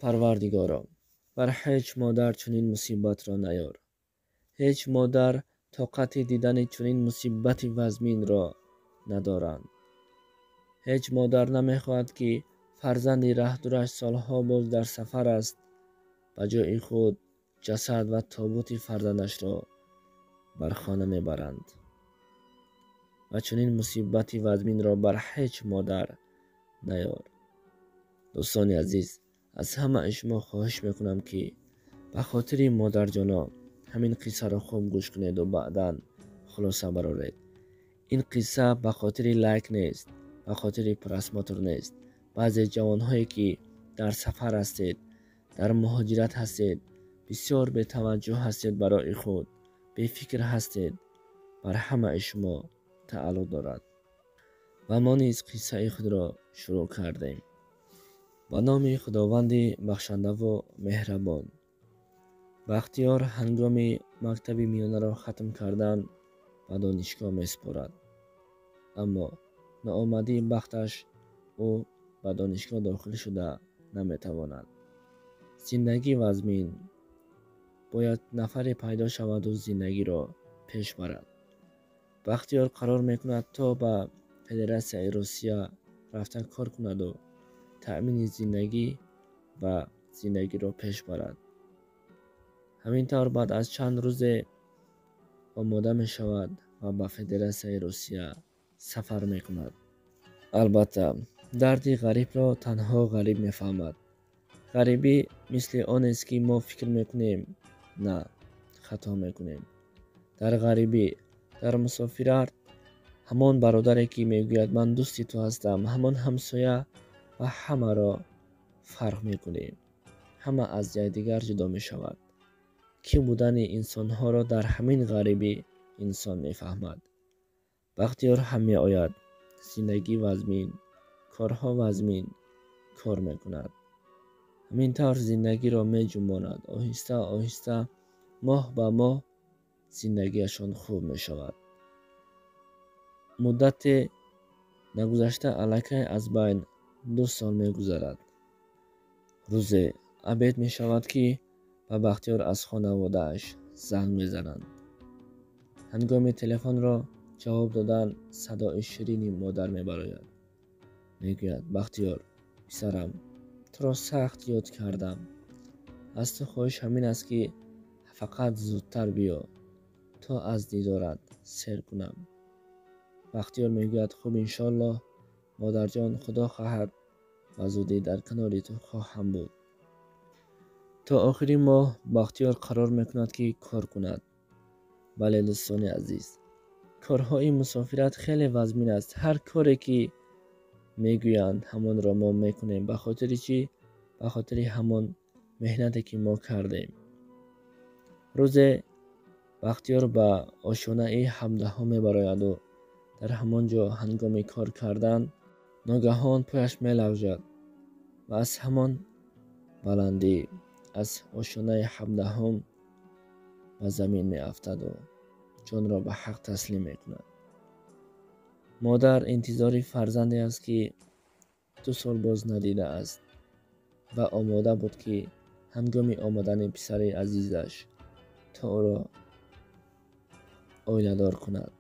Парвардигоро, бар ҳеҷ модар чунин мусибатро наёр. Ҳеҷ модар тоқати дидани чунин мусибати вазминро надоранд. Ҳеҷ модар намехоҳад, ки фарзанди раҳдураш солҳо боз дар сафар аст, ба ҷои худ ҷасад ва тобути фарзандашро бар хона мебаранд. Ва чунин мусибати вазминро бар ҳеҷ модар наёр. Дӯстони азиз, аз ҳамаи шумо хоҳиш мекунам, ки ба хотири модарҷоно ҳамин қиссаро хуб гӯш кунеду баъдан хулоса бароред. Ин қисса ба хотири лайк нест, ба хотири просмотр нест. Баъзе ҷавонҳое, ки дар сафар ҳастед, дар муҳоҷират ҳастед, бисёр бетаваҷҷӯҳ ҳастед барои худ, бефикр ҳастед, бар ҳамаи шумо тааллуқ дорад. Ва мо низ қиссаи худро шурӯъ кардем. Ба номи Худованди бахшандаву меҳрабон. Бахтиёр ҳангоми мактаби миёнаро хатм кардан ба донишгоҳ месупорад. Аммо ноомадии бахташ ӯ ба донишгоҳ дохил шуда наметавонад. Зиндагӣ вазмин. Бояд нафаре пайдо шаваду зиндагиро пеш барад. Бахтиёр қарор мекунад, то ба Федератсияи Русия рафта кор кунаду таъмини зиндагӣ ва зиндагиро пеш барад. Ҳамин тавр баъд аз чанд рӯзе омода мешавад ва ба Федератсияи Русия сафар мекунад. Албатта, дарди ғарибро танҳо ғариб мефаҳмад. Ғарибӣ мисли онест, ки мо фикр мекунем, на, хато мекунем. Дар ғарибӣ, дар мусофират ҳамон бародаре, ки мегӯяд ман дӯсти ту ҳастам, ҳамон ҳамсоя ва ҳамаро фарқ мекунем. Ҳама аз якдигар ҷудо мешавад. Кӣ будани инсонҳоро дар ҳамин ғарибӣ инсон мефаҳмад. Бахтиёр ҳам меояд, зиндагӣ вазмин, корҳо вазмин, кор мекунад. Ҳамин тавр зиндагиро меҷунбонад. Оҳиста оҳиста моҳ ба моҳ зиндагиашон хуб мешавад. Муддате нагузашта аллакай аз байн 2 сол мегузарад. Рӯзе обед мешавад, ки ба Бахтиёр аз хонаводааш занг мезананд. Ҳангоми телефонро ҷавоб додан садои ширини модар мебарояд. Мегӯяд: Бахтиёр, писарам, туро сахт ёд кардам. Аз ту хоҳиш ҳамин аст, ки фақат зудтар биё, то аз дидорат сер кунам. Бахтиёр мегӯяд: хуб, иншоаллоҳ, модарҷон, худо хоҳад ба зудӣ дар канори ту хоҳам буд. То охири моҳ Бахтиёр қарор мекунад, ки кор кунад. Бале, дӯстони азиз, корҳои мусофират хеле вазмин аст. Ҳар коре, ки мегӯянд, ҳамонро мо мекунем. Ба хотири чӣ? Ба хотири ҳамон меҳнате, ки мо кардем. Рӯзе Бахтиёр ба ошёнаи 17 мебарояду дар ҳамон ҷо ҳангоми кор кардан ногаҳон пояш мелағжад ва аз ҳамон баландӣ, аз ошёнаи 17 ба замин меафтаду ҷонро ба ҳақ таслим мекунад. Модар интизори фарзанде аст, ки 2 сол боз надидааст ва омода буд, ки ҳангоми омадани писари азизаш то ӯро оиладор кунад.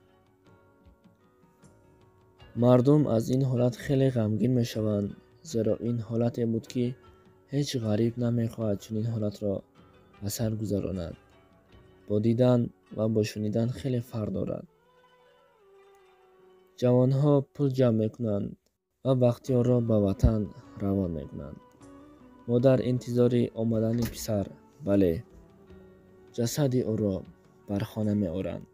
Мардум аз ин ҳолат хеле ғамгин мешаванд, зеро ин ҳолате буд, ки ҳеҷ ғариб намехоҳад чунин ҳолатро ба сар гузаронад. Бо дидан ва бо шунидан хеле фарқ дорад. Ҷавонҳо пул ҷамъ мекунанд ва Бахтиёрро ба ватан равон мекунанд. Модар интизори омадани писар, бале, ҷасади ӯро бар хона меоранд.